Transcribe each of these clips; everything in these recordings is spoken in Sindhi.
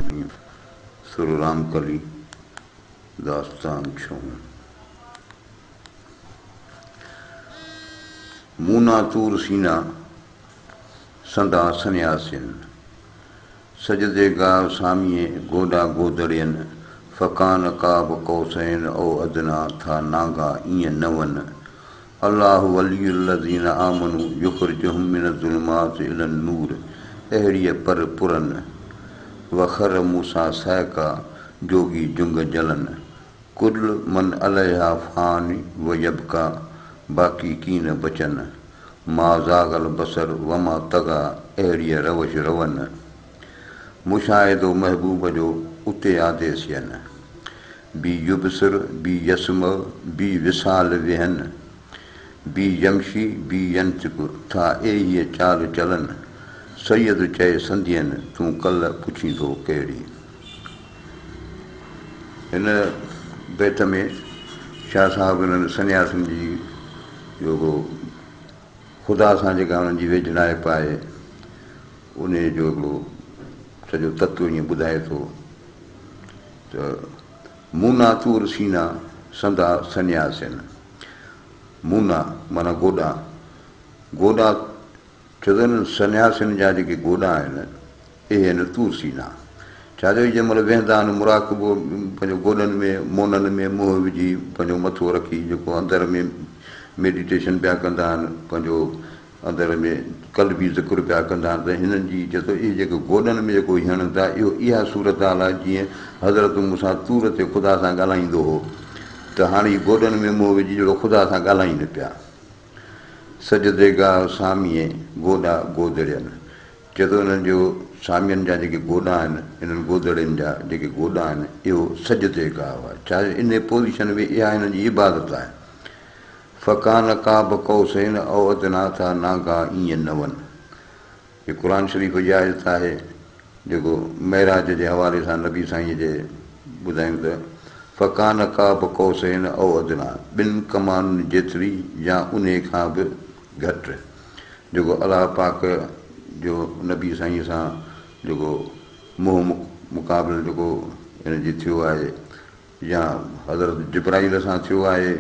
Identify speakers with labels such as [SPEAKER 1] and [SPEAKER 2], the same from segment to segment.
[SPEAKER 1] الرحيم سر رامڪلي داستان ڇهون. مونا طور سينا سندا سنياسين، سجدي گاهه ساميء گوڏا گودڙين، فڪان قاب قوسين او ادنيٰ ٿا نانگا ايئن نه ون. الله ولي الذين آمنوا يخرجهم من الظلمات الي النور اهڙيء پر پرن. وخر موسيٰ صعقا جوڳي جنگ جلن. ڪل من عليها فان و يبقيٰ باقي ڪين بچن. ما زاغ البصر وما طغيٰ اهڙيء روش رون. مشاهدو محبوب جو اتي آديسين. بي يبصر بي يسمع بي وصال ويهن. بي يمشي بي ينطق ٿا ايهيء چال چلن. سيد چئي سندين تون ڪل پڇيندو ڪهڙي. هن بيت ۾ شاهه صاحب انهن سنياسين جي جيڪو خدا سان جيڪا انهن جي ويجهڙائپ آهي، انهيء جو هڪڙو سڄو تتو ائين ٻڌائي ٿو ته، مونا طور سينا سندا سنياسين. مونا معنيٰ گوڏا، گوڏا ڇو ته انهن سنياسين جا جيڪي گوڏا آهن، اهي آهن طور سينا. ڇا جو جنهن مهل ويهندا آهن مراقبو پنهنجو گوڏن ۾ مونن ۾ منهن وجهي پنهنجو مٿو رکي جيڪو اندر ۾ ميڊيٽيشن پيا ڪندا آهن پنهنجو اندر ۾ قلبي ذڪر پيا ڪندا آهن ته هنن جي چئي ٿو اهي جيڪي گوڏن ۾ جيڪو هي هڻن ٿا اهو اها صورتحال آهي جيئن حضرت موسيٰ طور تي خدا سان ڳالهائيندو هو ته هاڻي هي گوڏن ۾ منهن وجهي جهڙو خدا سان ڳالهائين پيا. سجديگاهه ساميء گوڏا گودڙين. چئي ٿو انهن جو سامين جا جيڪي گوڏا آهن، انهن گودڙين جا جيڪي گوڏا آهن، اهو سجديگاهه آهي. ڇا جو انهيء پوزيشن ۾ اها هنن جي عبادت آهي. فڪان قاب قوسين او ادنيٰ ٿا نانگا ايئن نه ون. هي قرآن شريف جي آيت آهي جيڪو معراج جي حوالي سان نبي سائين جي ٻڌايون ته فڪان قاب قوسين او ادنيٰ ٻن ڪمانن جيتري يا انهي کان به گهٽ جيڪو الله پاڪ جو نبي سائين سان جيڪو منهن مقابل جيڪو هن جي ٿيو آهي يا حضرت جبرائيل سان ٿيو آهي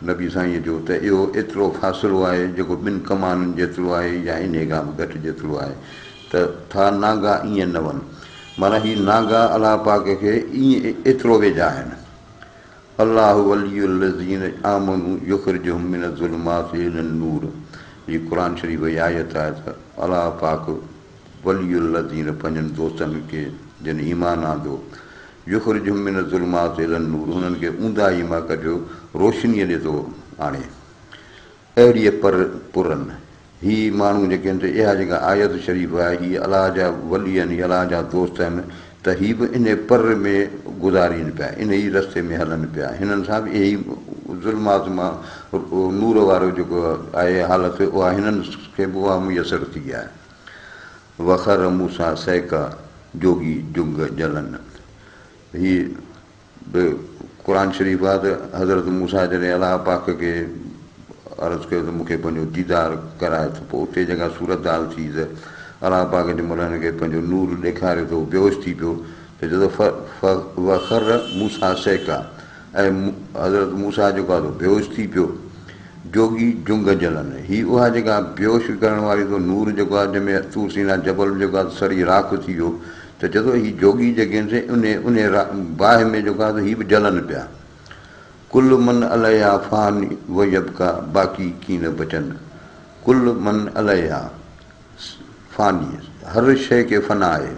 [SPEAKER 1] نبي سائينء جو ته اهو ايترو فاصلو آهي جيڪو ٻن ڪمانن جيترو آهي يا انهيء کان به گهٽ جيترو آهي ته ٿا نانگا ائين نه ون معنيٰ هي نانگا الله پاڪ کي ائين ايترو ويجها آهن. الله ولي الذين آمنوا يخرجهم من الظلمات الي النور هي قرآن شريف جي آيت آهي ته الله پاڪ ولي الذين پنهنجن دوستن کي جن ايمان آندو يخرجهم من الظلمات الي النور انهن کي اونداهيء مان ڪڍيو روشنيء ڏي ٿو آڻي. اهڙيء پر پرن هي ماڻهو جيڪي آهن ته اها جيڪا آيت شريف آهي هي الله جا ولي آهن هي الله جا دوست آهن ته هي به انهي پر ۾ گذارين پيا انهي ئي رستي ۾ هلن پيا هنن سان به اهي ئي ظلمات مان نور وارو جيڪو آهي حالت اها هنن کي به اها ميسر ٿي آهي. وخر موسيٰ صعقا جوڳي جنگ جلن. هي به قرآن شريف آهي ته حضرت موسيٰ جڏهن الله پاڪ کي عرض ڪيو ته مون کي پنهنجو ديدار ڪراء ته پوء اتي جيڪا صورتحال ٿي ته الله پاڪ جنهن مهل هن کي پنهنجو نور ڏيکاريو ته هو بيهوش ٿي پيو ته چئي ٿو وخر موسيٰ صعقا ۽ حضرت موسيٰ جيڪو آهي سو بيهوش ٿي پيو. جوڳي جنگ جلن. هي اها جيڪا بيهوش ڪرڻ واري ٿو نور جيڪو آهي جنهن ۾ طور سينا جبل به جيڪو آهي سڙي راک ٿي ويو ته چئي ٿو هي جوڳي جيڪي آهن سي انهي انهي باهه ۾ جيڪو آهي سو هي به جلن پيا. ڪل من عليها فان و يبقيٰ باقي ڪين بچن. ڪل من عليها فاني هر شيء کي فنا آهي.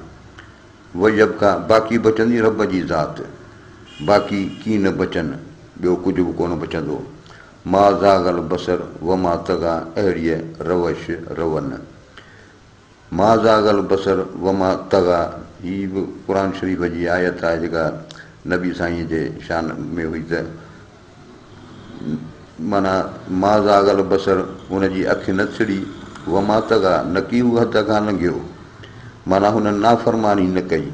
[SPEAKER 1] ويبقيٰ باقي بچندي رب جي ذات، باقي ڪي نه بچن، ٻيو ڪجهه به ڪونه بچندو. ما زاغ البصر وما طغيٰ اهڙيء روش رون. ما زاغ البصر وما طغيٰ هي به قرآن شريف جي آيت آهي جيڪا نبي سائينء جي شان ۾ هئي ته معنيٰ ما زاغ البصر، هن جي اک نه ٿڙي، وما طغيٰ، نڪي هو حد کان لنگهيو، معنيٰ هن نافرماني نه ڪئي،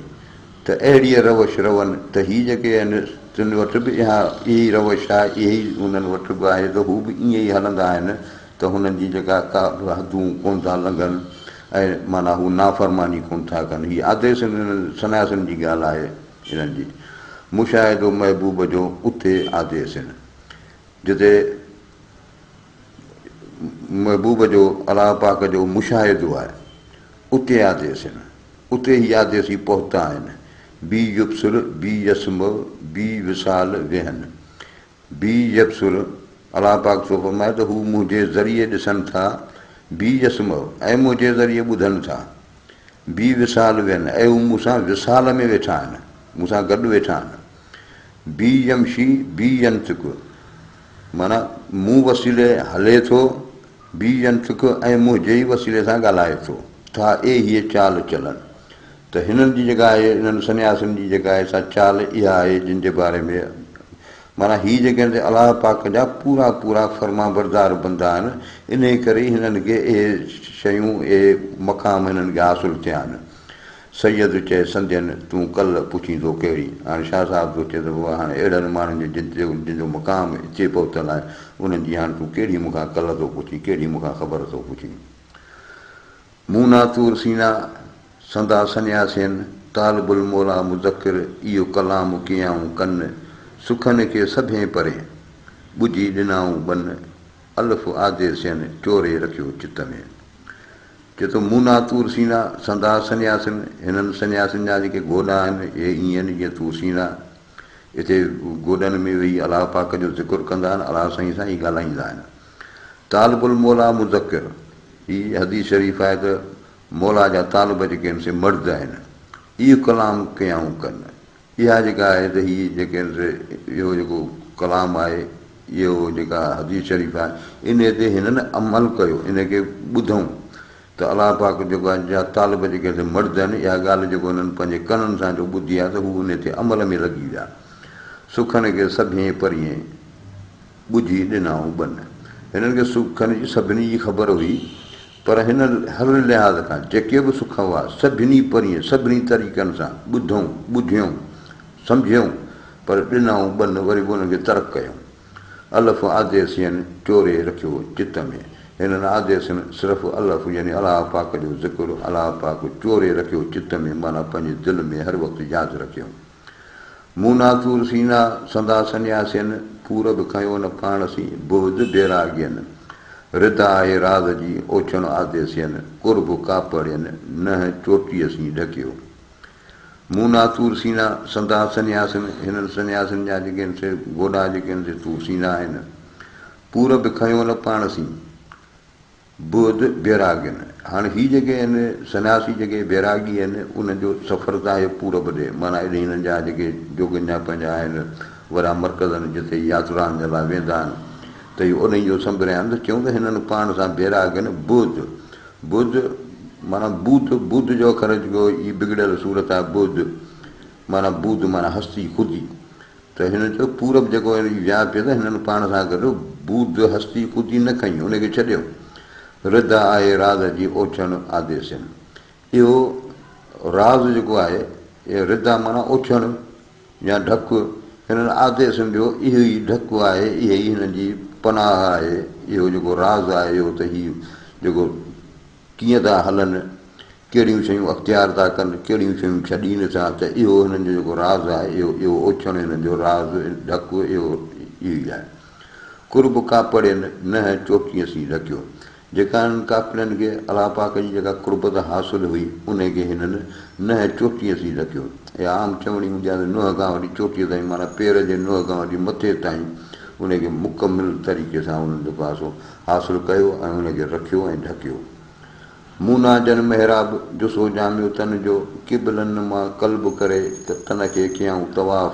[SPEAKER 1] ته اهڙيء روش رون، ته هي جيڪي آهن تن وٽ به اها ئي روش آهي، اهي ئي انهن وٽ به آهي ته هو به ائين ئي هلندا آهن ته هنن جي جيڪا ڪا به حدون ڪونه ٿا لنگهن ۽ معنيٰ هو نافرماني ڪونه ٿا ڪن. هي آديسين انهن سنياسين جي ڳالهه آهي انهن جي. مشاهدو محبوب جو اتي آديسين جتي محبوب جو الله پاڪ جو مشاهدو آهي اتي آديسين اتي هي آديسي پهتا آهن. بي يبصر بي يسمع بي وصال ويهن. بي يبصر، الله پاڪ ٿو فرمائي ته هو منهنجي ذريعي ڏسن ٿا، بي يسمع، ۽ منهنجي ذريعي ٻڌن ٿا، بي وصال ويهن، ۽ هو مون سان وصال ۾ ويٺا آهن، مون سان گڏ ويٺا آهن، بي يمشي بي ينطق، معنيٰ مون وسيلي هلي ٿو، بي ينطق، ۽ منهنجي ئي وسيلي سان ڳالهائي ٿو، ٿا اي هيء چال چلن. ته هنن جي جيڪا آهي، انهن سنياسين جي جيڪا آهي سا چال اها آهي جن جي باري ۾ معنيٰ هي جيڪي آهن سي الله پاڪ جا پورا پورا فرمانبردار بندا آهن، انهي ڪري ئي هنن کي اهي شيون، اهي مقام هنن کي حاصل ٿيا آهن. سيد چئي سندين تون ڪل پڇيندو ڪهڙي؟ هاڻي شاهه صاحب ٿو چئي ته بابا هاڻي اهڙن ماڻهن جي جن جن جو مقام اتي پهتل آهي، انهن جي هاڻي تون ڪهڙي مون کان ڪل ٿو پڇين، ڪهڙي مون کان خبر ٿو پڇين؟ مون نا طور سينا، سندا سنياسين، طالب الموليٰ مذڪر، اهو ڪلام ڪيائون ڪن، سکن کي سڀين پرين، ٻجهي ڏنائون ٻن، الف آديسين، چوري رکيو چت ۾. چئي ٿو، مون نا طور سينا، سندا سنياسين، هنن سنياسين جا جيڪي گوڏا آهن، اهي ائين آهن جيئن طور سينا، اتي گوڏن ۾ ويهي الله پاڪ جو ذڪر ڪندا آهن، الله سائين سان ئي ڳالهائيندا آهن. طالب الموليٰ مذڪر، هي حديث شريف آهي ته موليٰ جا طالب جيڪي آهن سي مرد آهن، اهو ڪلام ڪيائون ڪن. اها جيڪا آهي ته هي جيڪي آهن سي اهو جيڪو ڪلام آهي، اهو جيڪا حديث شريف آهي، انهي تي هنن عمل ڪيو، انهي کي ٻڌئون ته الله پاڪ جيڪو آهي جا طالب جيڪي آهن سي مرد آهن، اها ڳالهه جيڪو هنن پنهنجي ڪنن سان جو ٻڌي آهي ته هو انهي تي عمل ۾ لڳي ويا. سکن کي سڀين پرين. ٻجهي ڏنائون ٻن. هنن کي سکن جي سڀني جي خبر هئي، پر هن هر لحاظ کان جيڪي به سک هئا، سڀني پرين، سڀني طريقن سان ٻڌئون، ٻجهيئون، سمجهيئون، پر ڏنائون ٻن، وري به انهن کي ترڪ ڪيائون. الف آديسين چوري رکيو چت ۾. هنن آديسين صرف الف يعني الله پاڪ جو ذڪر، الله پاڪ چوري رکيو چت ۾ معنيٰ پنهنجي دل ۾ هر وقت ياد رکيائون. مون نا طور سينا، سندا سنياسين، پور به کنيو نه پاڻ سين، بغض بيراڳين. رڌ آهي راز جي، اوڇڻ آديسين، قرب ڪاپڙين، ننهن چوٽيء سين ڍڪيو. مون نا طور سينا، سندا سنياسين، هنن سنياسين جا جيڪي آهن سي گوڏا جيڪي آهن سي طور سينا آهن. پور به کنيو نه پاڻ سين. بعد بيراڳين، هاڻي هي جيڪي آهن سنياسي جيڪي بيراڳي آهن انهن جو سفر ته آهي پورب ڏي معنيٰ ايڏي هنن جا جيڪي جوڳين جا پنهنجا آهن وڏا مرڪز آهن جتي ياترائن جي لاء ويندا آهن ته اهي انهي جو سنڀريا آهن ته چيون ته هنن پاڻ سان بيراڳين بعد بعد معنيٰ بود بود جو اکر جيڪو هي بگڙيل صورت آهي بعد معنيٰ بود معنيٰ هستي خودي ته هنن چيو، پورب جيڪو هن جي ويا پيو ته هنن پاڻ سان گڏ بود هستي خودي نه کنئي، ان کي ڇڏيو. رڌ آهي راز جي اوڇڻ آديسين. اهو راز جيڪو آهي، اهو رڌا معنيٰ اوڇڻ يا ڍڪ، هنن آديسين جو اهو ئي ڍڪ آهي، اهي ئي هنن جي پناهه آهي، اهو جيڪو راز آهي اهو ته هي جيڪو ڪيئن ٿا هلن، ڪهڙيون شيون اختيار ٿا ڪن، ڪهڙيون شيون ڇڏين ٿا ته اهو هنن جو جيڪو راز آهي، اهو اهو اوڇڻ هنن جو راز، ڍڪ، اهو اهو ئي آهي. قرب ڪاپڙين ننهن چوٽيء سين ڍڪيو. جيڪا هنن ڪاپڙين کي الله پاڪ جي جيڪا قربت حاصل هئي، انهي کي هنن ننهن چوٽيء سين ڍڪيو. اها عام چوڻي هوندي آهي ته ننهن کان وٺي چوٽيء تائين معنيٰ پير جي ننهن کان وٺي مٿي تائين انهي کي مڪمل طريقي سان انهن جيڪو آهي سو حاصل ڪيو ۽ ان کي رکيو ۽ ڍڪيو. مون نا جن محراب، جسو جامعو تن جو، قبلن مان قلب ڪري ته تن کي ڪيائون طواف،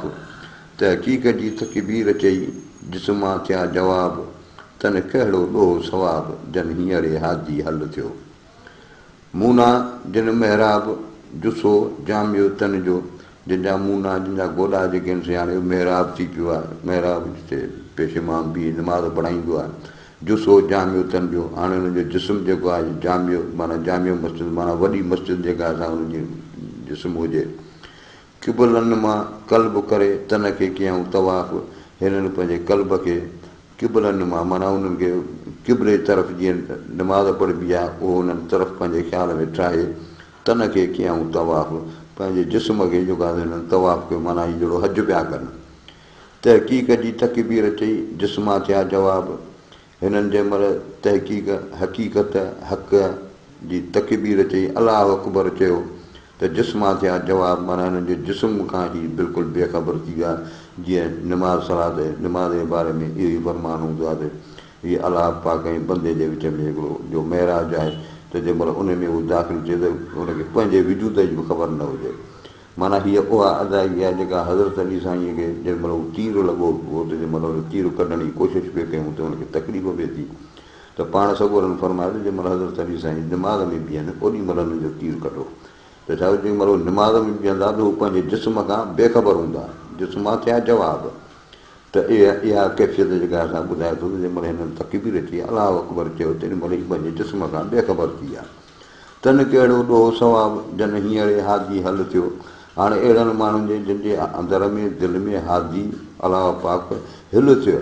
[SPEAKER 1] تحقيق جي تڪبير چئي، جسم مان ٿيا جواب، تن ڪهڙو ڏوهه ثواب، جن هينئري هادي حل ٿيو. مونا جن محراب، جسو جامعو تن جو، جن جا مونا، جن جا گوڏا جيڪي آهن سي هاڻي محراب ٿي پيو آهي، محراب جتي پيش امام بيهي نماز پڙهائيندو آهي، جسو جامعو تن جو، هاڻي انهن جو جسم جيڪو آهي جامعو معنيٰ جامع مسجد معنيٰ وڏي مسجد جيڪا آهي سا انهن جي جسم هجي. قبلن مان قلب ڪري تن کي ڪيائون طواف، هنن پنهنجي قلب کي قبلن مان معنيٰ انهن کي قبلي طرف جيئن نماز پڙهبي آهي، اهو انهن طرف پنهنجي خيال ۾ ٺاهي، تن کي ڪيائون طواف، پنهنجي جسم کي جيڪو آهي هنن طواف ڪيو، معنيٰ هي جهڙو حج پيا ڪن. تحقيق جي تڪبير چئي، جسمان ٿيا جواب، هنن جنهن مهل تحقيق، حقيقت، حق، جي تڪبير چئي الله اڪبر چيو ته جسمان ٿيا جواب معنيٰ هنن جي جسم کان هي بلڪل بي خبر ٿي ويا جيئن نماز صلات نماز جي باري ۾ اهو ئي فرمان هوندو آهي ته هي الله پاڪ ۽ بندي جي وچ ۾ هڪڙو جو معراج آهي ته جنهن مهل ان ۾ هو داخل ٿئي ته هن کي پنهنجي وجود جي به خبر نه هجي معنيٰ هيء اها ادائگي آهي جيڪا حضرت علي سائينء کي جنهن مهل هو تير لڳو هو ته جنهن مهل هن تير ڪڍڻ جي ڪوشش پئي ڪيائون ته هن کي تڪليف پئي ٿي ته پاڻ سڳورن فرمايو ته جنهن مهل حضرت علي سائين نماز ۾ بيهن اوڏي مهل هنن جو تير ڪڍو ته ڇا جنهن مهل هو نماز ۾ بيهندا ته هو پنهنجي جسم کان بي خبر هوندا جسم مان ٿيا جواب ته اها ڪيفيت جيڪا اسان ٻڌائي ٿو ته جنهن مهل هنن تڪبير چئي الله اڪبر چيو تيڏي مهل هي پنهنجي جسم کان بي خبر ٿي ويا. تن ڪهڙو ڏوهه ثواب، جن هينئڙي هادي حل ٿيو. هاڻ اهڙن ماڻهن جي جن جي اندر ۾ دل ۾ هادي، الله پاڪ، حل ٿيو،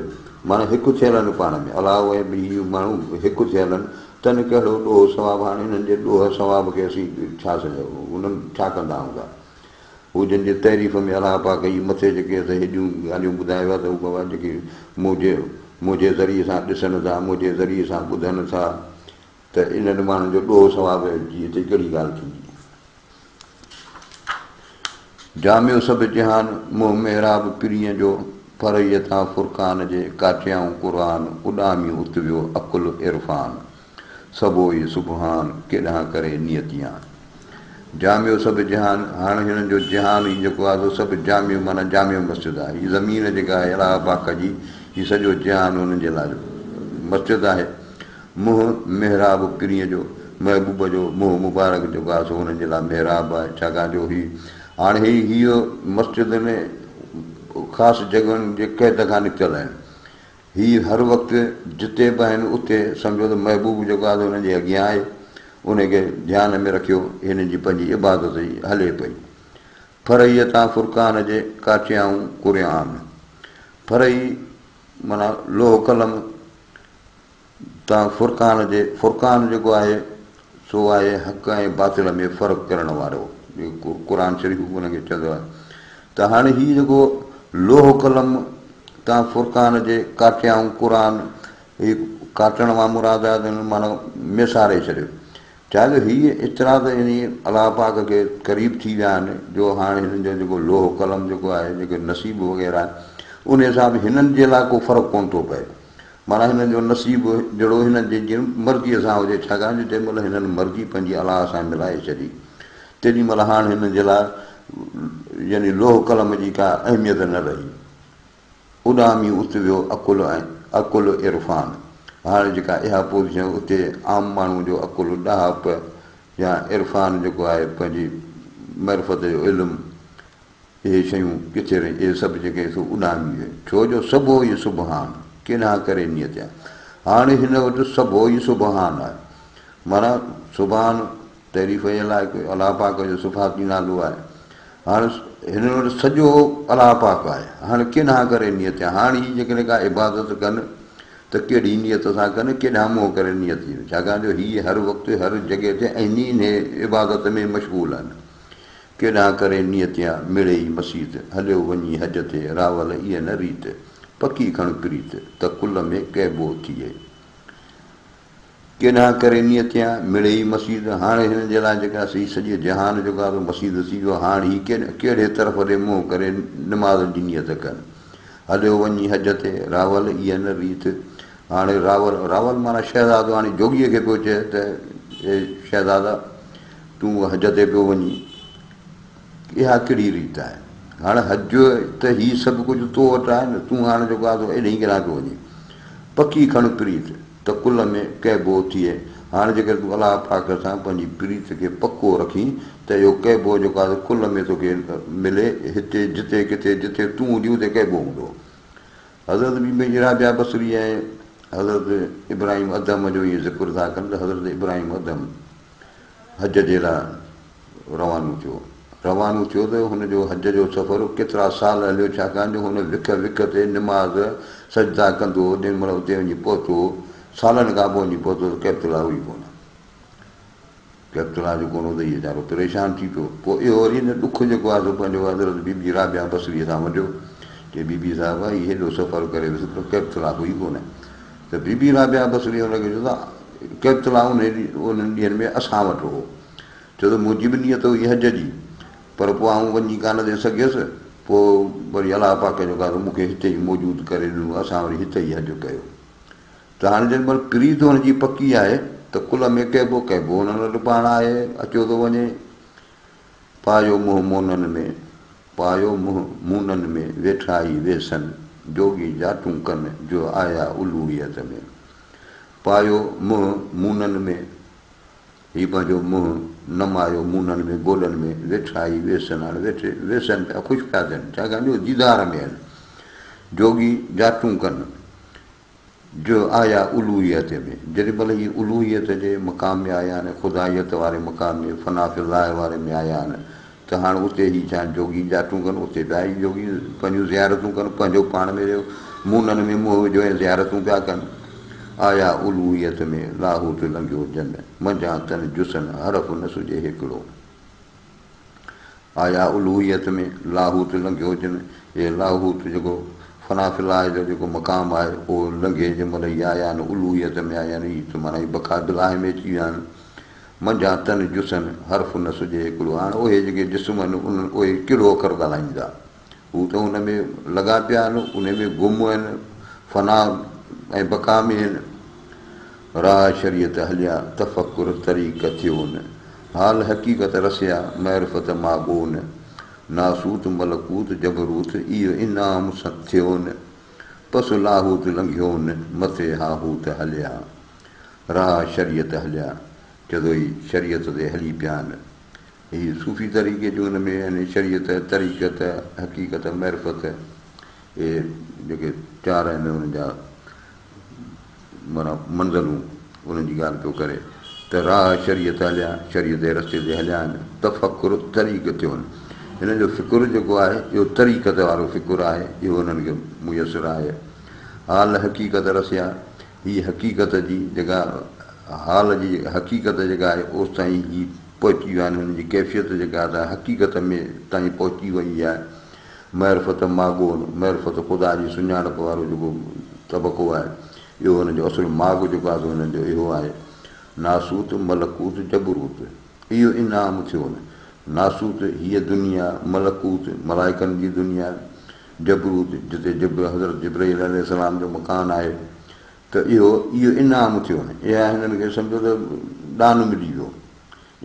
[SPEAKER 1] معنيٰ هڪ ٿيل آهن پاڻ ۾، الله ۽ هي ماڻهو هڪ ٿيل آهن، تن ڪهڙو ڏوهه ثواب، هاڻ انهن جي ڏوهه ثواب کي اسين ڇا سمجهون، انهن ڇا ڪندا هوندا. هو جن جي تعريف ۾ الله پاڪ هي مٿي جيڪي اسين هيڏيون ڳالهيون ٻڌايو آهي ته هو بابا جيڪي منهنجي منهنجي ذريعي سان ڏسن ٿا، منهنجي ذريعي سان ٻڌن ٿا، ته انهن ماڻهن جو ڏوهه ثواب جي هتي ڪهڙي ڳالهه ٿيندي. جامع سڀ جهان، منهن محراب پرينء جو، فرعيء تان فرقان جي، ڪاٽيائون قرآن، اڏامي ات ويو عقل عرفان، سڀوئي سبحان، ڪيڏانهن ڪري نيتيان. جامع سڀ جهان، هاڻ هنن جو جهان هي جيڪو آهي سو سڀ جامع معنيٰ جامع مسجد آهي. هي زمين جيڪا آهي الله پاڪ جي، هي سڄو جهان هنن جي لاء مسجد آهي. منهن محراب پرينء جو، محبوب جو منهن مبارڪ جيڪو آهي سو هنن جي لاء محراب آهي، ڇاڪاڻ جو هي هاڻي هي هيء مسجد ۾ خاص جڳهين جي قيد کان نڪتل آهن. هي هر وقت جتي به آهن اتي سمجهو ته محبوب جيڪو آهي سو هنن جي اڳيان آهي، ان کي ڌيان ۾ رکيو هنن جي پنهنجي عبادت هلي پئي. ڦرهيء تان فرقان جي ڪاٺيائون قرآن. ڦرهي معنيٰ لوح قلم تان فرقان جي، فرقان جيڪو آهي سو آهي حق ۽ باطل ۾ فرق ڪرڻ وارو، جيڪو قرآن شريف به ان کي چوندو آهي ته هاڻي هي جيڪو لوح قلم تان فرقان جي ڪاٽيائون قرآن، هي ڪاٽڻ مان مراد آهي ته معنيٰ ميساري ڇڏيو، ڇا جو هي ايترا ته يعني الله پاڪ کي قريب ٿي ويا آهن جو هاڻي هنن جو جيڪو لوح قلم جيڪو آهي جيڪو نصيب وغيره آهي ان حساب هنن جي لاء ڪو فرق ڪونه ٿو پئي. معنيٰ هنن جو نصيب جهڙو هنن جي جيئن مرضيء سان هجي، ڇاڪاڻ جو جنهن مهل هنن مرضي پنهنجي الله سان ملائي ڇڏي، تيڏي مهل هاڻ هنن جي لاء يعني لوح قلم جي ڪا اهميت نه رهي. اڏامي ات ويو عقل ۽ عقل عرفان. هاڻ جيڪا اها پوزيشن اتي عام ماڻهوء جو عقل، ڏاهپ يا عرفان جيڪو آهي پنهنجي معرفت جو علم، اهي شيون ڪٿي رهيون، اهي سڀ جيڪي سو اڏامي ويون، ڇو جو سڀو ئي سبحان، ڪيڏانهن ڪري نيت آ. هاڻي هن وٽ سڀو ئي سبحان آهي. معنيٰ سبحان تعريف جي لائق الله پاڪ جو صفاتي نالو آهي. هاڻ هنن وٽ سڄو الله پاڪ آهي. هاڻ ڪيڏانهن ڪري نيت آ. هاڻ هي جيڪڏهن ڪا عبادت ڪن ته ڪهڙي نيت سان ڪن، ڪيڏانهن منهن ڪري نيت ٿي. ڇاڪاڻ جو هي هر وقت هر جڳهه تي عيني انهي عبادت ۾ مشغول آهن. ڪيڏانهن ڪري نيتيان، مڙيئي مسيت، هليو وڃي حج تي، راول ايء نه ريت، پڪي کڻ پريت، ته ڪل ۾ ڪهبو ٿئي. ڪيڏانهن ڪري نيتيان، مڙيئي مسيت، هاڻي هن جي لاء جيڪا سي سڄي جهان جو گادو مسيت ٿي ويو، هاڻ هي ڪهڙي طرف ڏي منهن ڪري نماز جي نيت ڪن. هليو وڃي حج تي، راول ايء نه ريت، هاڻي راول، راول معنيٰ شهزادو، هاڻي جوڳيء کي پيو چئي ته اي شهزادا! تون حج تي پيو وڃين، اها ڪهڙي ريت آهي؟ هاڻ حج ته هي سڀ ڪجهه تو وٽ آهي نه، تون هاڻ جيڪو آهي سو ايڏهين ڪيڏانهن پيو وڃين؟ پڪي کڻ پريت ته ڪل ۾ ڪهبو ٿئي. هاڻ جيڪڏهن تون الله پاڪ سان پنهنجي پريت کي پڪو رکين ته اهو ڪهبو جيڪو آهي سو ڪل ۾ توکي ملي، هتي جتي ڪٿي جتي تون هجين اتي ڪهبو هوندو. حضرت بي بي رابعه بصري ۽ حضرت ابراهيم ادهم جو ائين ذڪر ٿا ڪن ته حضرت ابراهيم ادهم حج جي لاء روانو ٿيو. روانو ٿيو ته هن جو حج جو سفر ڪيترا سال هليو ڇاڪاڻ جو هن وک وک تي نماز، سجدا ڪندو هو، جنهن مهل اتي وڃي پهتو سالن کان پوء وڃي پهتو ته ڪيبتلا هئي ڪونه. ڪيبتلا جو ڪونه هو ته هي ويچارو پريشان ٿي پيو. پوء اهو وري هن ڏک جيڪو آهي سو پنهنجو حضرت بي بي رابعه بصريء سان ونڊيو. چي بي بي صاحبه هي هيڏو سفر ڪري ويس پر ڪيبتلا هئي ڪونه. ته بي بي رابعه بصري هن کي چيو ته ڪيبتلا انهن ڏينهن ۾ اسان وٽ هو. ڇو ته منهنجي به نيت هئي حج جي، پر پوء آئون وڃي ڪانه ٿي سگهيس، پوء وري الله پاڪ جو قادر مون کي هتي ئي موجود ڪري ڏنو، اسان وري هتي ئي حج ڪيو. ته هاڻي جنهن مهل پريت هن جي پڪي آهي ته ڪل ۾ ڪهبو ڪهبو هنن وٽ پاڻ آهي، اچيو ٿو وڃي. پايو منهن مونن ۾، پايو منهن مونن ۾، ويٺا ئي ويسن، جوڳي جاٽون ڪن، جو آيا الوهيت ۾. پايو منهن مونن ۾. هي پنهنجو منهن نمايو مونن ۾ گوڏن ۾ ويٺا ئي ويسن هاڻي ويٺي ويسن پيا خوش پيا ٿين ڇاڪاڻ جو ديدار ۾ آهن جوڳي جاٽون ڪن جو آيا الوهيت ۾ جيڏي مهل هي الوهيت جي مقام ۾ آيا آهن خدائيت واري مقام ۾ فنا في الله واري ۾ آيا آهن ته هاڻ اتي هي ڇا جوڳي جاٽون ڪن اتي پيا هي جوڳي پنهنجون زيارتون ڪن پنهنجو پاڻ ۾ مونن ۾ منهن وجهو ۽ زيارتون پيا ڪن. آيا الوهيت ۾ لاهوت لنگهيو جن منجهان تن جسن حرف نه سجهي هيڪڙو. آيا الوهيت ۾ لاهوت لنگهيو جن هي لاهوت جيڪو فنا في الله جو جيڪو مقام آهي اهو لنگهي جنهن مهل هي آيا آهن الوهيت ۾ آيا آهن هي ته معنيٰ هي بقا بالله ۾ اچي ويا آهن. منجهان تن جسن، حرف نه سجهي هيڪڙو. هاڻ اهي جيڪي جسم آهن، انهن اهي ڪهڙو اکر ڳالهائيندا؟ هو ته ان ۾ لڳا پيا آهن، انهي ۾ گم آهن، فنا ۽ بقا ۾ آهن. راهه شريعت هليا، تفڪر طريق ٿيون. حال حقيقت رسيا، معرفت ماڳون. ناسوت ملڪوت جبروت، اهو انعام ٿيون. پس لاهوت لنگهيون، مٿي هاهوت هليا. راهه شريعت هليا، جدو ئي شريعت تي هلي پيا آهن. هي صوفي طريقي جون ان ۾ يعني شريعت، طريقت، حقيقت، معرفت اهي جيڪي چار آهن انهن جا معنيٰ منزلون انهن جي ڳالهه پيو ڪري ته راهه شريعت هليا، شريعت جي رستي تي هليا آهن، تفڪر طريق ٿيو آهن. هنن جو فڪر جيڪو آهي اهو طريقت وارو فڪر آهي، اهو هنن کي ميسر آهي. حال حقيقت رسيا، هي حقيقت جي جيڪا حال جي حقيقت جيڪا آهي اوستائين هي پهچي ويا آهن هن جي ڪيفيت جيڪا آهي سا حقيقت ۾ تائين پهچي وئي آهي معرفت ماڳون معرفت خدا جي سڃاڻپ وارو جيڪو طبقو آهي اهو هن جو اصل ماڳ جيڪو آهي سو هن جو اهو آهي ناسوت ملڪوت جبروت اهو انعام ٿيو نه ناسوت هيء دنيا ملڪوت ملائڪن جي دنيا جبروت، جتي حضرت جبرائيل عليه السلام جو مڪان آهي، ته اهو اهو انعام ٿيو نه، اها هنن کي سمجهو ته ڏان ملي ويو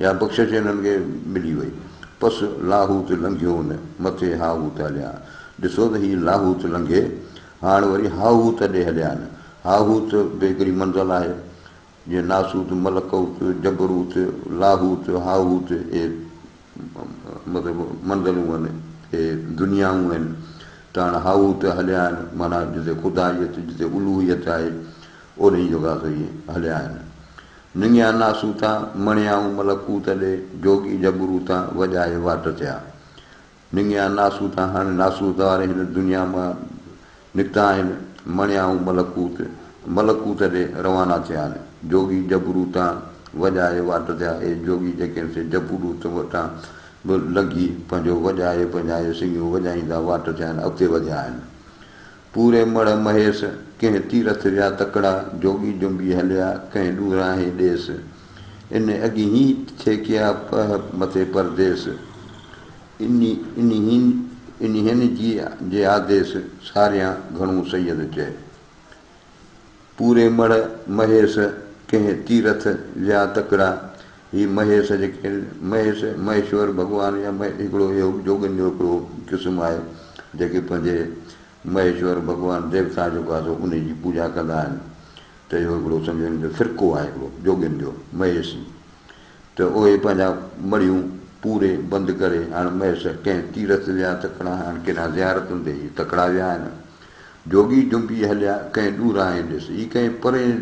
[SPEAKER 1] يا بخشش هنن کي ملي وئي. پس لاهوت لنگهيو نه، مٿي هاهوت هليا. ڏسو ته هي لاهوت لنگهي، هاڻ وري هاهوت ڏي هليا آهن. هاهوت به هڪڙي منزل آهي، جيئن ناسوت، ملڪوت، جبروت، لاهوت، هاهوت اهي مطلب منزلون آهن، اهي دنيائون آهن ته هاڻ هاهوت هليا آهن معنيٰ جتي خدائيت، جتي الوهيت آهي، اوڏهين جڳهه تي اهي هليا آهن. نڱيا ناسوتا، مڻيائون ملڪوت ڏي، جوڳي جبروتا، وڄائي واٽ ٿيا. نڱيا ناسوتا، هاڻي ناسوت واري هن دنيا مان نڪتا آهن، مڻيائون ملڪوت، ملڪوت ڏي روانا ٿيا آهن. جوڳي جبروتان وڄائي واٽ ٿيا، اهي جوڳي جيڪي آهن سي جبروت وٽان به لنگهي پنهنجو وڄائي پنجائي سڱيون وڄائيندا واٽ ٿيا آهن، اڳتي وڌيا آهن. پوري مڙهه مهيس، ڪنهن تيرٿ ويا تڪڙا، جوڳي جنبي هليا، ڪنهن ڏورانهين ڏيس. ان اڳهين ڇيڪيا پهه مٿي پرديس، انهين جي آديس، ساريان گهڻو سيد چئي. پوري مڙهه مهيس، ڪنهن تيرٿ ويا تڪڙا، هي مهيس جيڪي مهيس، مهيشور ڀڳوان يا هڪڙو اهو جوڳين جو هڪڙو قسم آهي، جيڪي پنهنجي مهيشور ڀڳوان ديوتا جيڪو آهي سو انهي جي پوڄا ڪندا آهن ته اهو هڪڙو سمجهو هن جو فرقو آهي هڪڙو جوڳين جو مهيسي ته اهي پنهنجا مڙهيون پوري بند ڪري هاڻ مهيس ڪنهن تيرٿ ويا تڪڙا هاڻ ڪيڏانهن زيارتن تي هي تڪڙا ويا آهن جوڳي جنبي هليا ڪنهن ڏورانهين ڏس هي ڪنهن پرئين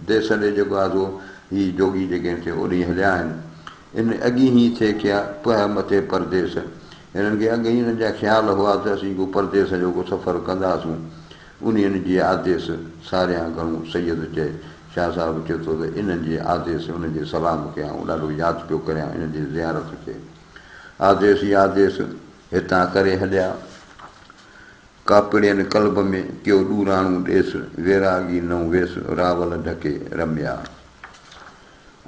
[SPEAKER 1] ديس ڏي جيڪو آهي سو هي جوڳي جيڪي آهن سي اوڏهين هليا آهن ان اڳهين ٿئي ڪيا پهه مٿي پرديس. هنن کي اڳ ئي انهن جا خيال هئا ته اسين ڪو پرديس جو ڪو سفر ڪنداسون. انهين جي آديس ساريان گهڻو سيد چئي. شاهه صاحب چئي ٿو ته انهن جي آديس، انهن جي سلام کي آئون ڏاڍو ياد پيو ڪريان، انهن جي زيارت کي. آديس ياديس هتان ڪري هليا. ڪاپڙين قلب ۾ ڪيو ڏوراڻو ڏيس، ويراڳي نئون ويس، راول ڍڪي رميا.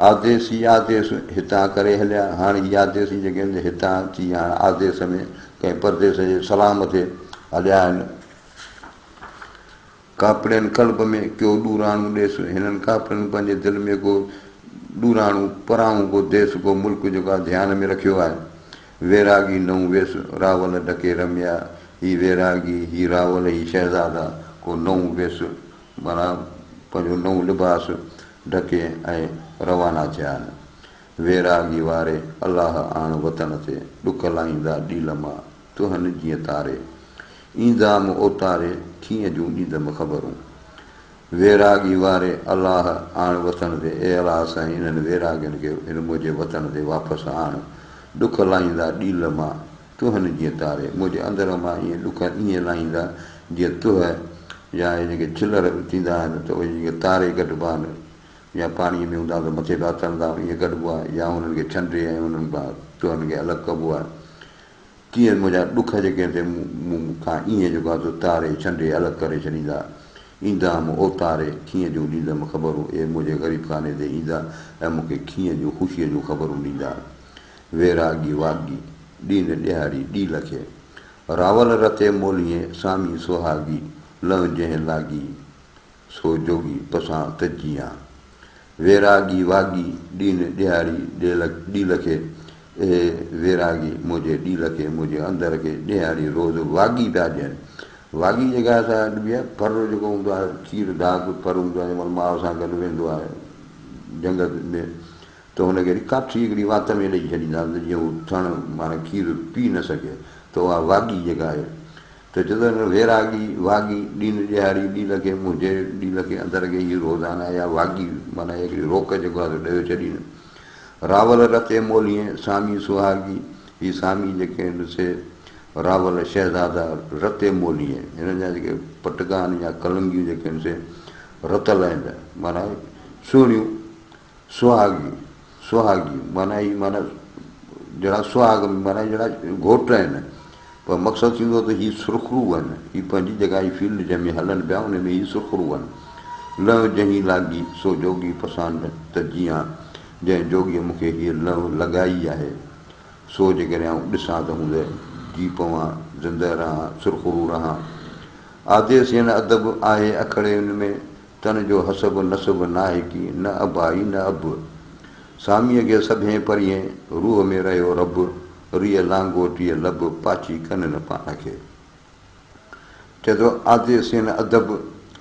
[SPEAKER 1] آديسي آديس هتان ڪري هليا. هاڻ هي آديسي جيڪي آهن هتان اچي هاڻ آديس ۾ ڪنهن پرديس جي سلام تي هليا آهن. ڪاپڙين قلب ۾ ڪيو ڏوراڻو ڏيس. هنن ڪاپڙين پنهنجي دل ۾ ڪو ڏوراڻو پرانهون ڪو ديس ڪو ملڪ جيڪو آهي ڌيان ۾ رکيو آهي. ويراڳي نئون ويس، راول ڍڪي رميا. هي ويراڳي، هي راول، هي شهزادا ڪو نئون ويس معنيٰ پنهنجو نئون لباس ڍڪي ۽ روانا ٿيا آهن. ويراڳي واري الله آڻ وطن تي، ڏک لاهيندا ڏيل مان تهن جيئن تاري. ايندام اوتاري، کينء جون ڏيندم خبرون. ويراڳي واري الله آڻ وطن تي، اي الله سائين انهن ويراڳين کي هن منهنجي وطن تي واپس آڻ. ڏک لاهيندا ڏيل مان تهن جيئن تاري، منهنجي اندر مان ائين ڏک ائين لاهيندا جيئن تهه يا اهي جيڪي ڇلر ٿيندا آهن ته اهي جيڪي تاري ڪڍبا آهن يا پاڻيء ۾ هوندا آهن ته مٿي پيا ترندا آهن ائين ڪڍبو آهي يا انهن کي ڇنڊي ۽ انهن کان تهن کي الڳ ڪبو آهي تيئن منهنجا ڏک جيڪي آهن سي مون کان ائين جيڪو آهي سو تاري ڇنڊي الڳ ڪري ڇڏيندا. ايندام اوتاري کينء جون ڏيندم خبرون اهي منهنجي غريب خاني تي ايندا ۽ مون کي کينء جون خوشيء جون خبرون ڏيندا. ويراڳي واڳي، ڏين ڏيهاڙي ڏيل کي. راول رتي مولهين، سامي سهاڳي، لئه جنهن لاڳي، سو جوڳي پسان ته جيان. ويراڳي واڳي، ڏين ڏيهاڙي ڏيل کي. اهي ويراڳي منهنجي ڏيل کي، منهنجي اندر کي ڏيهاڙي روز واڳي پيا ڏين. واڳي جيڪا آهي سا ڏبي آهي، ڦر جيڪو هوندو آهي، کير ڍاڳ ڦر هوندو آهي، جنهن مهل ماء سان گڏ ويندو آهي جهنگ ۾. ته هن کي وري ڪاٺي هڪڙي وات ۾ ڏئي ڇڏيندا آهن ته جيئن هو ٿڻ معنيٰ کير پي نه سگهي ته اها واڳي جيڪا آهي ته چئي ٿو ويراڳي واڳي ڏين ڏيهاڙي ڏيل کي منهنجي ڏيل کي اندر کي هي روزانه اها واڳي معنيٰ هڪڙي روڪ جيڪو آهي سو ڏيو ڇڏين. راول رتي مولهين سامي سهاڳي هي سامي جيڪي آهن سي راول شهزادا رتي مولهين هنن جا جيڪي پٽڪا آهن يا ڪلنگيون جيڪي آهن سي رتل آهن معنيٰ سهڻيون سهاڳي، سهاڳي، معنيٰ هي معنيٰ جهڙا سهاڳ معنيٰ جهڙا گهوٽ آهن پر مقصد ٿيندو ته هي سرخرو آهن هي پنهنجي جيڪا هي فيلڊ جنهن ۾ هلن پيا ان ۾ هي سرخرو آهن. لئه جنهين لاڳي سو جوڳي پساند ته جيان جنهن جوڳيء مون کي هيء لئه لڳائي آهي سو جيڪڏهن آئون ڏسان ته هوند جي پوان، زنده رهان، سرخرو رهان. آديس يعني ادب آهي اکڙي ان ۾. تن جو حسب نسب ناهي ڪي، نه ابائي نه اب. ساميء کي سڀين پرين، روح ۾ رهيو رب، ريء لانگوٽيء لب، پاڇي ڪن نه پاڻ کي. چئي ٿو، آديسين ادب،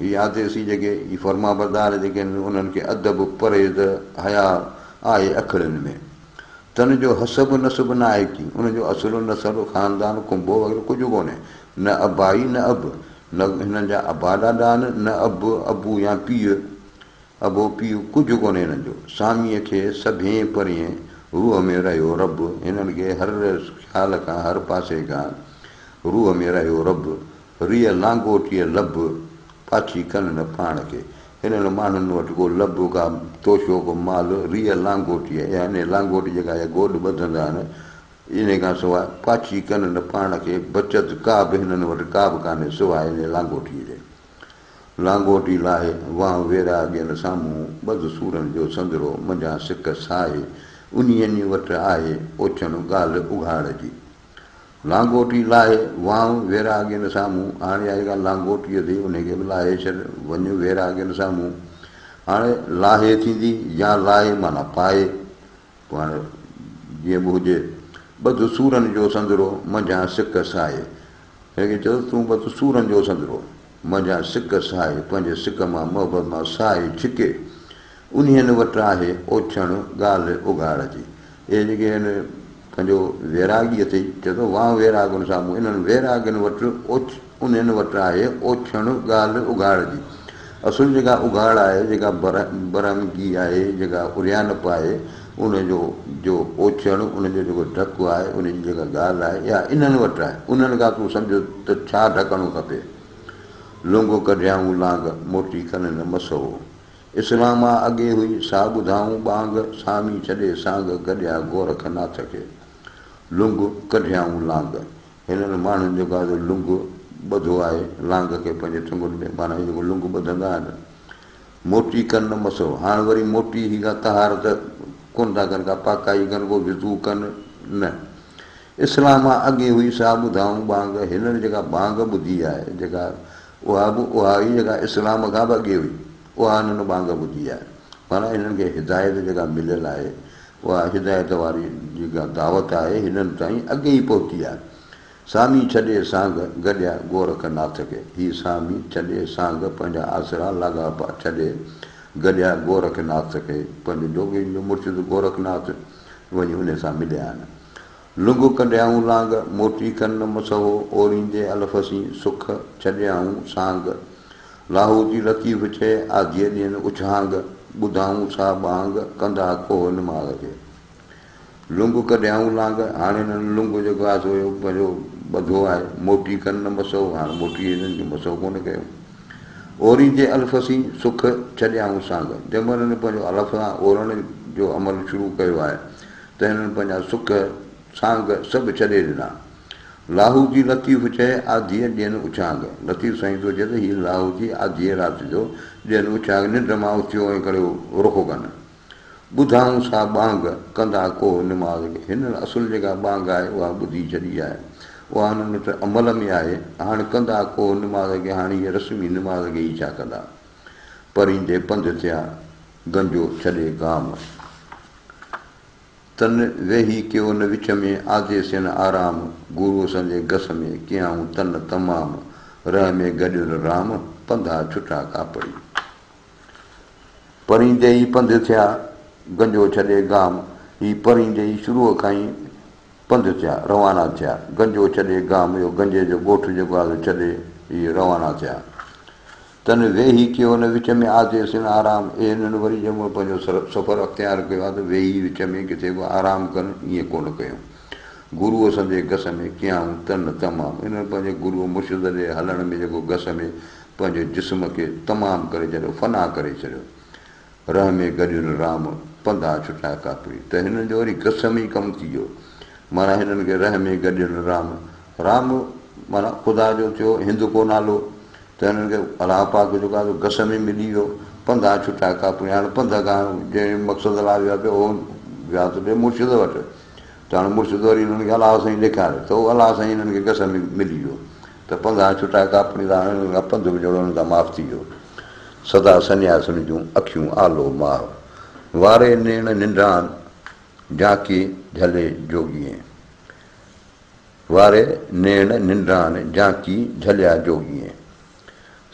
[SPEAKER 1] هي آديسي جيڪي، هي فرمانبردار جيڪي آهن، انهن کي ادب، پرهيز، حياء آهي اکڙين ۾. تن جو حسب نسب ناهي ڪي، انهن جو اصل نسل، خاندان، ڪنبو وغيره ڪجهه ڪونهي، نه ابائي نه اب. نه هنن جا ابا ڏاڏا آهن، نه اب، ابو يا پيء، ابو پيء ڪجهه ڪونهي هنن جو. ساميء کي سڀين پرين روح ۾ رهيو رب، هنن کي هر خيال کان هر پاسي کان روح ۾ رهيو رب، ريء لانگوٽيء لب، پاڇي ڪن نه پاڻ کي. هنن ماڻهن وٽ ڪو لب، ڪا توشو، ڪو مال، ريء لانگوٽيء يعني لانگوٽي جيڪا اها گوڏ ٻڌندا آهن، انهيء کان سواء پاڇي ڪن نه پاڻ کي، بچت ڪا به هنن وٽ ڪا به ڪانهي سواء انهيء لانگوٽيء جي. لانگوٽي لاهي، وانء ويرا اڳين سامهون، ٻڌ سورن جو سندرو، منجهان سڪ ساهي، انهيء وٽ آهي، اوڇڻ ڳالهه اگهاڙ جي. لانگوٽي لاهي، وانء ويرا اڳين سامهون، هاڻي اها جيڪا لانگوٽي اٿئي، انهيء کي به لاهي ڇڏ، وڃ ويرا اڳين سامهون. هاڻي لاهي ٿيندي يا لاهي معنيٰ پائي. پوء هاڻي جيئن به هجي، ٻڌ سورن جو سندرو، منجهان سڪ ساهي. هن کي چيو ته تون ٻڌ سورن جو سندرو، منجهان سڪ ساهي، پنهنجي سڪ مان، محبت مان ساهي ڇڪي. انهين وٽ آهي اوڇڻ ڳالهه اگهاڙ جي. اهي جيڪي آهن پنهنجو ويراڳي اٿئي، چئي ٿو وانء ويراڳن سامهون، انهن ويراڳين وٽ اوڇ انهن وٽ آهي اوڇڻ ڳالهه اگهاڙ جي. اصل جيڪا اگهاڙ آهي، جيڪا برهمگي آهي، جيڪا عريانپ آهي، ان جو جو اوڇڻ، ان جو جيڪو ڍڪ آهي، ان جي جيڪا ڳالهه آهي، اها انهن وٽ آهي. انهن کان تون سمجهه ته ڇا ڍڪڻو کپي. لونگو ڪڍيائون لانگ، موٽي ڪن نه مسئو. اسلام آ اڳي هئي، سا ٻڌائون ٻانگ، سامي ڇڏي سانگ، گڏيا گورک ناٿ کي. لنگ ڪڍيائون لانگ. هنن ماڻهن جيڪو آهي سو لنگ ٻڌو آهي، لانگ کي پنهنجي ٽنگن ۾، معنيٰ هي جيڪو لنگ ٻڌندا آهن. موٽي ڪن نه مسو. هاڻ وري موٽي هي ڪا طهارت ڪونه ٿا ڪن، ڪا پاڪائي ڪن، ڪو وضو ڪن، نه. اسلام آ اڳي هئي، سا ٻڌائون ٻانگ. هنن جيڪا ٻانگ ٻڌي آهي، جيڪا اها به اها ئي جيڪا اسلام کان به اڳي هئي، اها هنن ٻانگ ٻڌي آهي. معنيٰ هنن کي هدايت جيڪا مليل آهي، اها هدايت واري جيڪا دعوت آهي، هنن تائين اڳي ئي پهتي آهي. سامي ڇڏي سانگ، گڏيا گورک ناٿ کي. هي سامي ڇڏي سانگ، پنهنجا آسرا لاڳاپا ڇڏي، گڏيا گورک ناٿ کي. پنهنجو جوڳين جو مرشد گورک ناٿ وڃي انهي سان مليا آهن. لنگ ڪڍيائون لانگ، موٽي ڪن نه مسهو، اوريندي الف سين، سک ڇڏيائون سانگ. لاهوتي لطيف چئي، آڌيء ڏين اڇهانگ، ٻڌائون سا ٻانگ، ڪندا ڪوهه نماز کي. لنگ ڪڍيائون لانگ، هاڻي هنن لنگ جيڪو آهي سو اهو پنهنجو ٻڌو آهي، موٽي ڪن نه مسهو، هاڻ موٽي هنن کي مسهو ڪونه ڪيو. اوريندي الف سين، سک ڇڏيائون سانگ. جنهن مهل هنن پنهنجو الف سان اورڻ جو عمل شروع ڪيو آهي ته هنن پنهنجا سک، سانگ سڀ ڇڏي ڏنا. لاهوتي لطيف چئي، آڌيء ڏين اڇانگ. لطيف سائين ٿو چئي ته هي لاهوتي آڌيء رات جو ڏين اڇانگ، ننڊ مان اٿيو ۽ ڪريو رخو ڪن. ٻڌائون سا ٻانگ، ڪندا ڪوهه نماز کي. هنن اصل جيڪا ٻانگ آهي اها ٻڌي ڇڏي آهي. اها هنن وٽ عمل ۾ آهي. هاڻ ڪندا ڪوهه نماز کي، هاڻ هيء رسمي نماز کي ئي ڇا ڪندا. پريندي پنڌ ٿيا، گنجو ڇڏي گام. تن ويهي ڪيو نه وچ ۾، آديسين آرام. گروء سندي گس ۾، ڪيائون تن تمام. رهه ۾ گڏيل رام، پنڌا ڇٽا ڪاپڙي. پريندي ئي پنڌ ٿيا، گنجو ڇڏي گام. هي پريندي ئي شروع کان ئي پنڌ ٿيا، روانا ٿيا. گنجو ڇڏي گام، اهو گنجي جو ڳوٺ جيڪو آهي سو ڇڏي هي روانا ٿيا. تن ويهي ڪيو نه وچ ۾ آديسين آرام. اي هنن وري جنهن مهل پنهنجو سفر اختيار ڪيو آهي ته ويهي وچ ۾ ڪٿي به آرام ڪن، ائين ڪونه ڪيون. گروء سندي گس ۾ ڪيائون تن تمام. انهن پنهنجي گروء مرشد ڏي هلڻ ۾ جيڪو گس ۾ پنهنجي جسم کي تمام ڪري ڇڏيو، فنا ڪري ڇڏيو. رهه ۾ گڏين رام، پنڌا ڇٽا ڪاپڙي. ته هنن جو وري گس ۾ ئي ڪم ٿي ويو. معنيٰ هنن کي رهه ۾ گڏين رام. رام معنيٰ خدا جو ٿيو هندڪو نالو. ته هنن کي الله پاڪ جيڪو آهي سو گس ۾ ملي ويو. پنڌا ڇٽا ڪاپڙي. هاڻ پنڌ کان جنهن مقصد لاء ويا پيو اهو ويا ته پيا مرشد وٽ. ته هاڻ مرشد وري هنن کي الله سائين ڏيکاري ته اهو الله سائين هنن کي گس ۾ ملي ويو. ته پنڌان ڇٽا ڪاپڻي تان هنن کان پنڌ به جهڙو هنن کان معاف ٿي ويو. سدا سنياسين جون اکيون آلو ماهه، واري نيڻ ننڊان، جانڪي جهلي جوڳيين. واري نيڻ ننڊان، جانڪي جهليا جوڳيين.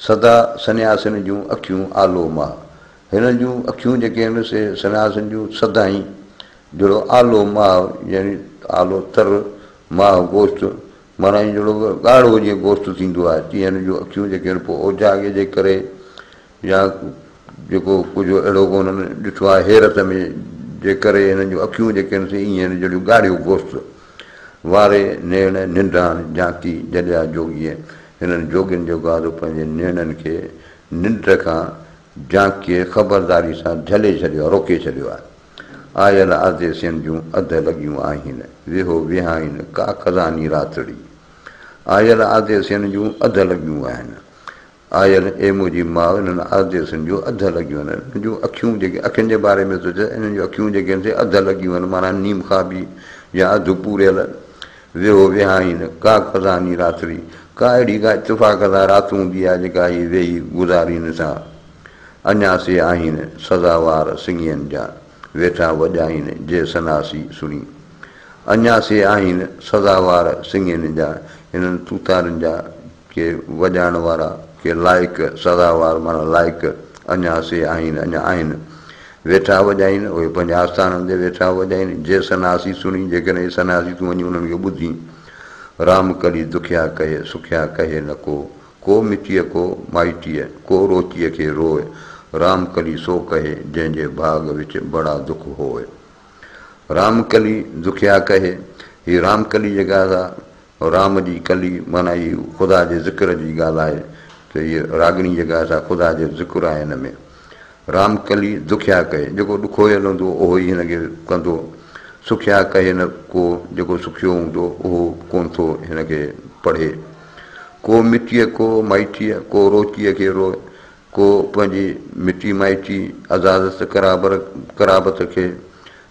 [SPEAKER 1] سدا سنياسين جون اکيون آلو ماهه، هنن جون اکيون جيڪي آهن سي سنياسين جون سدائين جهڙو آلو ماهه يعني آلو تر، ماهه گوشت، معنيٰ ائين جهڙو ڳاڙهو جيئن گوشت ٿيندو آهي تيئن هن جون اکيون جيڪي آهن پوء اوجاڳي جي ڪري يا جيڪو ڪجهه اهڙو ڪو هنن ڏٺو آهي حيرت ۾ جي ڪري هنن جون اکيون جيڪي آهن سي ائين آهن جهڙيون ڳاڙهيو گوشت واري نيڻ ننڊان جانڪي جڏيا جوڳيء هنن جوڳين جيڪو آهي سو پنهنجي نيڻن کي ننڊ کان جانڪيء خبرداري سان جهلي ڇڏيو آهي روڪي ڇڏيو آهي. آيل آديسين جون اڌ لڳيون آهين، ويهو ويهائين ڪا خزاني راتڙي. آيل آديسين جون اڌ لڳيون آهن. آيل، اي منهنجي ماء، انهن آديسين جون اڌ لڳيون آهن. انهن جون اکيون جيڪي، اکين جي باري ۾ ٿو چئي، انهن جون اکيون جيڪي آهن سي اڌ لڳيون آهن، معنيٰ نيم خوابي يا اڌ پوريل. ويهو ويهائين ڪا خزاني راتڙي. ڪا اهڙي ڪا اتفاق سان رات هوندي آهي جيڪا هي ويهي گذارين سان. اڃا سي آهين سزاوار سڱين جا، ويٺا وڄائين جي سناسي سڻي. اڃا سي آهين سزاوار سڱين جا، هنن توتارين جا ڪي وڄائڻ وارا، ڪي لائق، سزاوار معنيٰ لائق، اڃا سي آهين اڃا آهن. ويٺا وڄائين، اهي پنهنجي آستانن تي ويٺا وڄائين، جي سناسي سڻي، جيڪڏهن هي سناسي تون وڃي انهن کي ٻڌين. رام ڪلي دکيا ڪهي، سکيا ڪهي نه ڪو. ڪو مٽيء ڪو مائٽيء، ڪو روچيء کي روء، رام ڪلي سو ڪهي، جنهن جي ڀاڳ وچ بڙا دک هوء. رام ڪلي دکيا ڪهي، هي رام ڪلي جيڪا آهي سا رام جي ڪلي معنيٰ هي خدا جي ذڪر جي ڳالهه آهي ته هيء راڳڻي جيڪا آهي سا خدا جو ذڪر آهي هن ۾. رامڪلي دکيا ڪهي، جيڪو ڏکويل هوندو اهو ئي هن کي ڪندو. سکيا ڪهي نه ڪو، جيڪو سکيو هوندو اهو ڪونه ٿو هن کي پڙهي. ڪو مٽيء ڪو مائٽيء، ڪو روچيء کي روء، ڪو پنهنجي مٽي مائٽي، عزازت قرابر قرابت کي،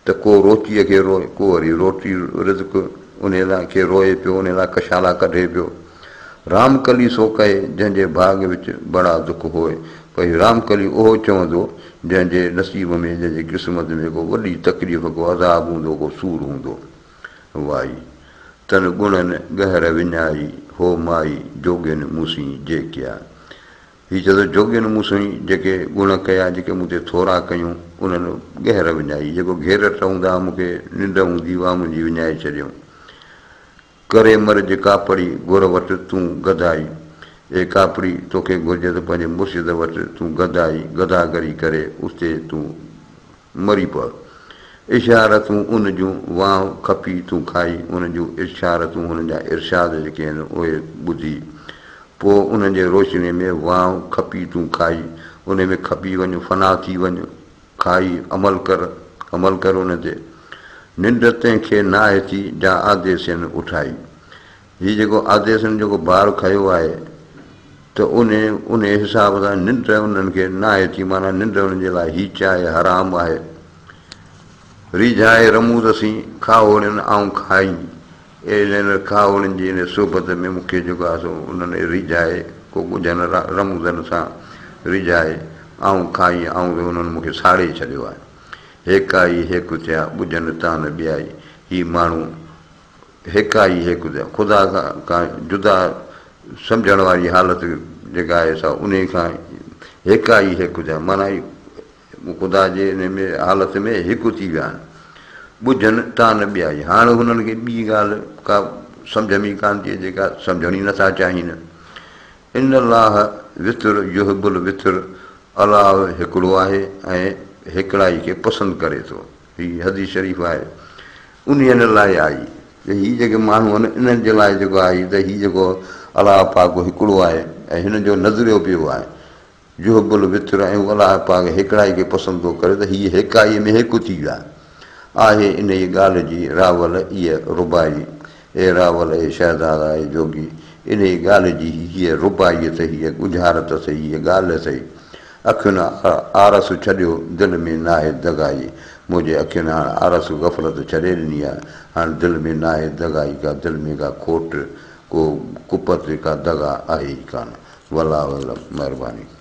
[SPEAKER 1] ته ڪو روچيء کي روء، ڪو وري روٽي رزق انهيء لاء کي روئي پيو، انهيء لاء ڪشالا ڪڍي پيو. رامڪلي سو ڪهي، جنهن جي ڀاڳ وچ بڙا دک هوء. پئي رامڪلي اهو چوندو، جنهن جي نصيب ۾، جنهن جي قسمت ۾ ڪو وڏي تڪليف، ڪو عذاب هوندو، ڪو سور هوندو. وائي، تن ڳڻن ڳهر وڃائي، هو مائي جوڳين مون سين جي ڪيا. هي چئي ٿو، جوڳين مون سين جيڪي ڳڻ ڪيا، جيڪي مون تي ٿورا ڪيون، انهن ڳهر وڃائي. جيڪو گهيرٽ هوندا ها، مون کي ننڊ هوندي، اها منهنجي وڃائي ڇڏيائون. ڪري مرج ڪاپڙي، گر وٽ تون گدائي. اي ڪاپڙي! توکي گهرجي ته پنهنجي مرشد وٽ تون گدائي، گداگري ڪري، اتي تون مري پء. اشارتون ان جون، وانء کپي تون کائي، ان جون اشارتون، هن جا ارشاد جيڪي آهن، اهي ٻڌي، پوء انهن جي روشنيء ۾ وانء کپي تون کائي، انهي ۾ کپي وڃ، فنا ٿي وڃ، کائي عمل ڪر، عمل ڪر ان تي. ننڊ تنهن کي ناهي ٿي، جا آديسين اٺائي. هي جيڪو آديسين جيڪو بار کنيو آهي ته انهي انهي حساب سان ننڊ انهن کي ناهي ٿي، معنيٰ ننڊ انهن جي لاء هيچ آهي، حرام آهي. ريجهائي رموز سين، کاهوڙين آئون کائين. انهن کاهوڙين جي انهي صحبت ۾ مون کي جيڪو آهي سو انهن ريجهائي، ڪو ڳجهن رموزن سان ريجهائي، آئون کائين، آئون ته انهن مون کي ساڙي ڇڏيو آهي. هيڪائي هيڪ ٿيا، ٻجهن تان ٻيائي. هي ماڻهو هيڪائي هيڪ ٿيا، خدا کان جدا سمجهڻ واري حالت جيڪا آهي سا انهي کان هيڪائي هيڪ ٿيا، معنيٰ خدا جي انهي ۾ حالت ۾ هڪ ٿي ويا آهن. ٻجهن تان ٻيائي. هاڻ هنن کي ٻي ڳالهه ڪا سمجهه ۾ ڪانه ٿي اچي، ڪا سمجهڻ ئي نٿا چاهين. ان الله وتر يحب الوتر، الله هڪڙو آهي ۽ هيڪڙائي کي پسند ڪري ٿو. هي حديث شريف آهي. انهن لاء آئي ته هي جيڪي ماڻهو آهن انهن جي لاء جيڪو آئي ته هي جيڪو الله پاڪ هڪڙو آهي ۽ هن جو نظريو پيو آهي. يحب الوتر ۽ هو الله پاڪ هيڪڙائي کي پسند ٿو ڪري ته هيء هيڪائيء ۾ هيڪ ٿي ويا. آهي انهيء ڳالهه جي راول ايء رباعي، اي راول، اي شهزادا، اي جوڳي، انهيء ڳالهه جي هيء رباعي اٿئي، هيء ڳجهارت اٿئي، هيء ڳالهه اٿئي. اکين آرس ڇڏيو، دل ۾ ناهي دغائي. منهنجي اکين هاڻ آرس غفلت ڇڏي ڏني آهي، هاڻ دل ۾ ناهي دغائي ڪا، دل ۾ ڪا کوٽ، ڪو ڪپت، ڪا دغا آهي ئي ڪانه. والله اعلم. مهرباني.